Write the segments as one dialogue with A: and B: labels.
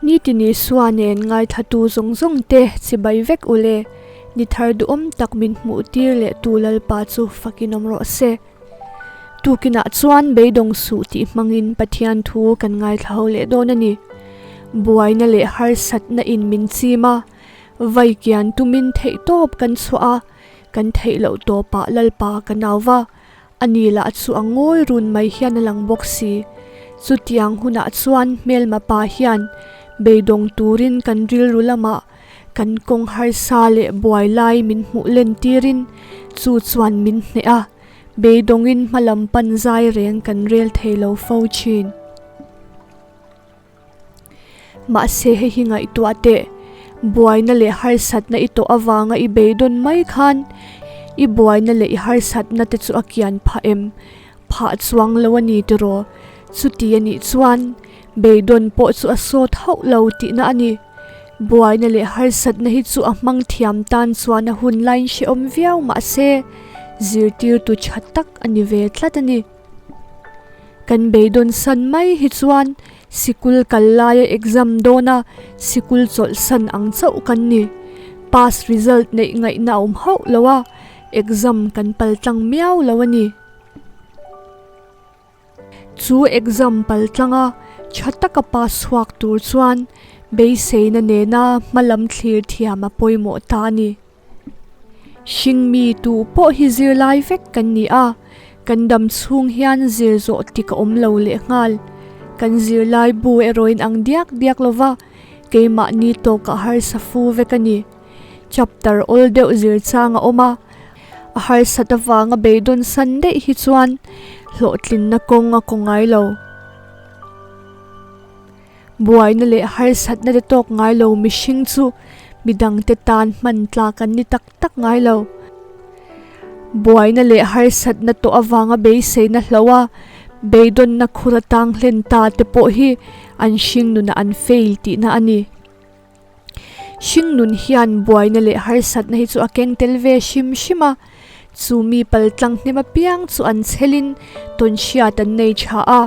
A: Nitin Isua nen ngaithlatu zawng zawng te chibai vek u le, ni thar duhawm tak min hmuh tir leh tu Lalpa chu fakin awm rawh se. Tukinah chuan beidawng suh tih hmangin Pathian thu kan ngaithla ho leh dawn a ni. Buaina leh harsatna in min chim a, vaikian tumin theihtawp kan chhuah a, kan theih loh tawpah Lalpa ka nau va, Ani lah chu a ngawi run mai hian a lang bawk si. Chutiang hunah chuan hmelma pa hian beidawng turin kan rilru lamah kan kawng harsa leh buai lai min hmuh len tirin chu chuan min hneh a, beidawngin hmalam pan zai reng kan rel thei lo fo thin. Mahse hei hi ngaihtuah teh, buaina leh harsatna i tawh avanga i beidawn mai khan i buaina leh i harsatna te chu a kian phah em? Phah chuang lo a ni tiraw? Chuti a nih chuan beidawn pawh chu a sawt hauh lo tihna a ni. Buaina leh harsatna hi chu a hmang thiam tan chuan a hun lain hrehawm viau mahse zirtirtu tha tak a ni ve tlat a ni. Kan beidawn san mai hi chuan sikul kal laia exam dawna sikul chawlh san ang chauh kan ni. Pass result neih ngaihna a awm hauh lo a, exam kan pal tlang miau lo a ni. Chu exam pal tlanga tha taka pass chhuak tur chuan beiseina nena hmalam thlir thiam a pawimawh ta a ni. Hringmi tu pawh hi zirlai vek kan ni a, kan dam chhung hian zir zawh tik a awm lo lehnghal. Kan zirlai bu erawhin ang diak diak lo va, keimahni tawkah harsa fu vek a ni. Chapter awl deuh zir chang a awm a, a harsat avanga beidawn san daih hi chuan hlawhtlinna kawng a kaw ngai lo. Buaina leh harsatna te tawk ngai lo mihring chu midangte tan hman tlak an ni tak tak ngai lo. Buaina leh harsatna tawh avanga beiseina hloh a, beidawnna khur atang hlen ta te pawh hi an hring nunah an fail tihna a ni. Hring nun hian buaina leh harsatna hi chu a keng tel ve hrim hrim a, chu mi paltlang hnem apiang chu an chhelin tawnhriat an nei tha a,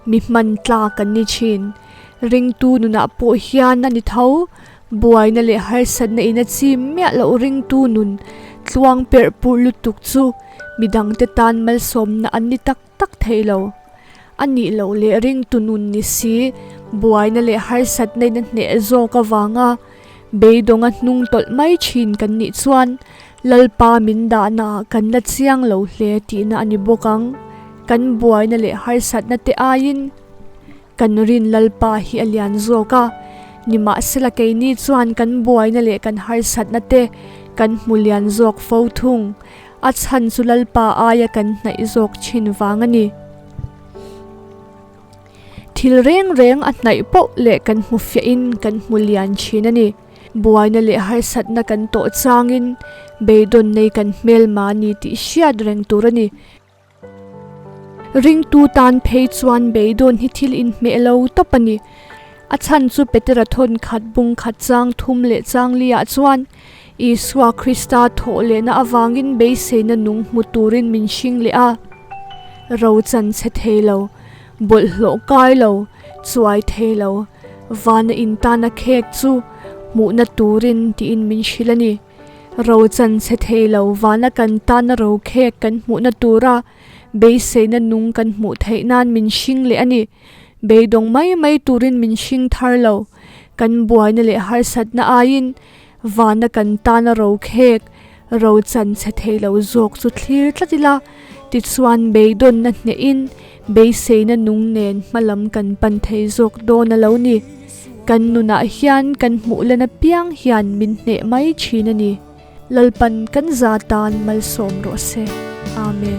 A: mi hman tlak an ni thin. Ringtu nunah pawh hian a ni tho, buaina leh harsatna in a chim miah loh ringtu nun tluang perh purh lutuk chu midangte tan malsawmna an ni tak tak thei lo. A nih loh leh ringtu nun ni si, buaina leh harsatna in a hneh zawk avanga beidawnga hnung tawlh mai thin kan nih chuan Lalpa min dahna ah kan la chiang lo hle tihna a ni bawk ang. Kan buaina leh harsatna te aiin kan rin Lalpa hi a lian zawk a, nimahsela keini chuan kan buaina leh kan harsatna te kan hmu lian zawk fo thung. A chhan chu Lalpa aia kan hnaih zawk thin vang a ni. Thil reng reng a hnaih poh leh kan hmu fiahin kan hmu lian thin a ni. Buaina leh harsatna kan tawh changin beidawn nei kan hmelma ni tih hriat reng tur a ni. Ringtu tan phei chuan beidawn hi thil inhmeh lo tawp a ni. A chhan chu Petera thawn khat bung khat chang thum leh chang liah chuan Isua Krista thawh lehna avangin beiseina nung hmu turin min hring leh a. Ro chan chhe thei lo, bawlhhlawh kai lo, chuai thei lo, vana intana khek chu hmuhna turin tiin min hrilh a ni. Ro chan chhe thei lo vana kan tana ro khek kan hmuhna tura beiseina nung kan hmuh theih nan min hring leh a ni. Beidawng mai mai turin min hring thar lo. Kan buaina leh harsatna aiin vana kan tana ro khek, ro chan chhe thei lo zawk chu thlir tlat ila, tichuan beidawnna hnehin beiseina nung nen hmalam kan pan thei zawk dawn a lo ni. Kan nunah hian kan hmuh len apiang hian min hneh mai thin a ni. Lalpan kan za tan malsawm rawh se. Amen.